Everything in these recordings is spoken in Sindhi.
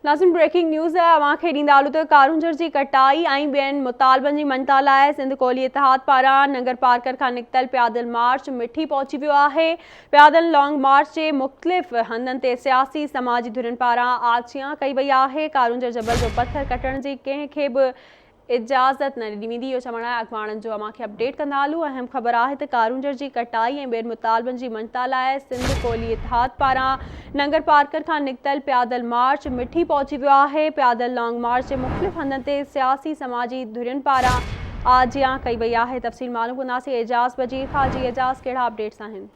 ناظرين بريڪنگ نيوز اوهان کي ڏيندا هلون ته ڪارونجهر جي ڪٽائي ۽ ٻين مطالبن جي مڃتا لاء سنڌ ڪولهي اتحاد پاران ننگر پارڪر کان نڪتل پيادل مارچ مٺي پهچي ويو آهي پيادل لانگ مارچ جي مختلف هنڌن تي سياسي سماجي ڌرين پاران آجيان ڪئي وئي آهي ڪارونجهر جبل جو پٿر ڪٽڻ جي ڪنهن کي به اجازت نه ڏني ويندي اهو چوڻ آهي اڳواڻن جو اوهان کي اپڊيٽ ڪندا هلون اهم خبر آهي ته ڪارونجهر جي ڪٽائي ۽ ٻين مطالبن جي مڃتا لاء سنڌ ڪولهي اتحاد پاران ننگر پارڪر کان نڪتل پيادل مارچ مٺي پهچي ويو آهي پيادل لانگ مارچ جي مختلف هنڌن تي سياسي سماجي ڌرين پاران آجيان ڪئي وئي آهي تفصيل معلوم ڪنداسين اعجاز بجير کان جي اعجاز ڪهڙا اپڊيٽس آهن.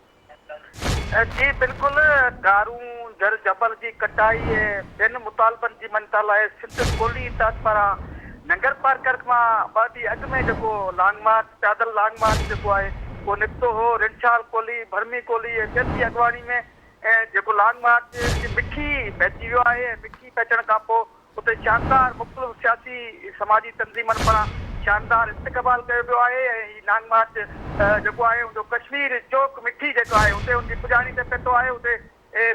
جي بلڪل ڪارونجهر جبل جي ڪٽائي ۽ ٻين مطالبن جي مڃتا لاء سنڌ ڪولهي اتحاد پاران ننگر پارڪر کان ٻه ڏينهن اڳ ۾ جيڪو لانگ مارچ پيادل لانگ مارچ جيڪو آهي اهو نڪتو هو رنشال ڪولهي ڀرمي ڪولهي ۽ ٻين جي اڳواڻي ۾ جيڪو لانگ مارچ اڄ مٺي پهچي ويو آهي ۽ مٺي پهچڻ کانپوء اتي شاندار مختلف سياسي سماجي تنظيمن پاران شاندار استقبال ڪيو ويو آهي ۽ هي لانگ مارچ جيڪو آهي ان جو ڪشمير چوڪ مٺي جيڪو آهي اتي ان جي پڄاڻي تي پهتو آهي اتي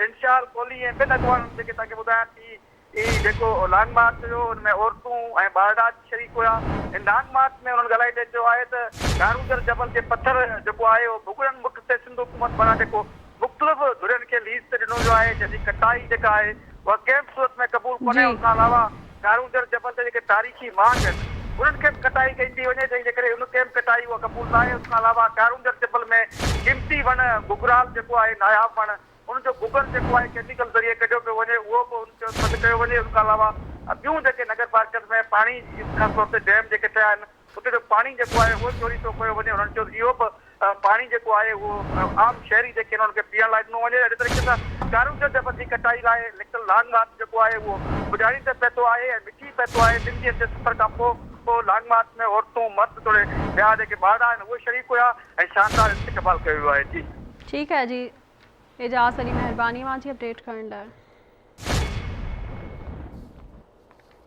رنشال ڪولهي ۽ ٻين اڳواڻن جيڪي توهان کي ٻڌايان ٿي هي جيڪو لانگ مارچ هيو ان ۾ عورتون ۽ ٻارڙا به شريڪ هيا ان لانگ مارچ ۾ انهن ڳالهائيندي چيو آهي ته ڪارونجهر جبل جي پٿر جيڪو آهي اهو ڀڳڙن مٺ تي سنڌ حڪومت پاران جيڪو مختلف ڌرين کي ليز تي ڏنو ويو آهي جنهن جي ڪٽائي جيڪا آهي اها ڪنهن به صورت ۾ قبول ڪونهي ان کان علاوه ڪارونجهر جبل تي جيڪي تاريخي ماڳ آهن انهن کي به ڪٽائي ڪئي پئي وڃي جنهن جي ڪري ان ڪنهن به ڪٽائي اها قبول ناهي ان کان علاوه ڪارونجهر جبل ۾ قيمتي وڻ گگرال جيڪو آهي ناياب وڻ ان جو گگر جيڪو آهي ڪيميڪل ذريعي ڪڍيو پيو وڃي اهو به ان کي بند ڪيو وڃي ان کان علاوه ٻيون جيڪي نگر پارڪر ۾ پاڻي خاص طور تي ڊيم جيڪي ٺهيا آهن اتي جو پاڻي جيڪو آهي اهو چوري ٿو ڪيو وڃي هنن چيو ته اهو به پاڻي جيڪو آهي اهو عام شهري جيڪي آهن انهن کي پيئڻ لاء ڏنو وڃي اهڙي طريقي سان ڪارونجهر جبل جي ڪٽائي لاء نڪتل لانگ مارچ جيڪو آهي اهو پڄاڻي تي پهتو آهي ۽ مٺي پهتو آهي ٻن ڏينهن جي سفر کان پوء اهو لانگ مارچ ۾ عورتون مرد توڙي ٻيا جيڪي ٻارڙا آهن اهي شريڪ هيا ۽ شاندار استقبال ڪيو ويو آهي جي. ٺيڪ آهي جي اعجاز علي مهرباني اوهان جي اپڊيٽ ڪرڻ لاء.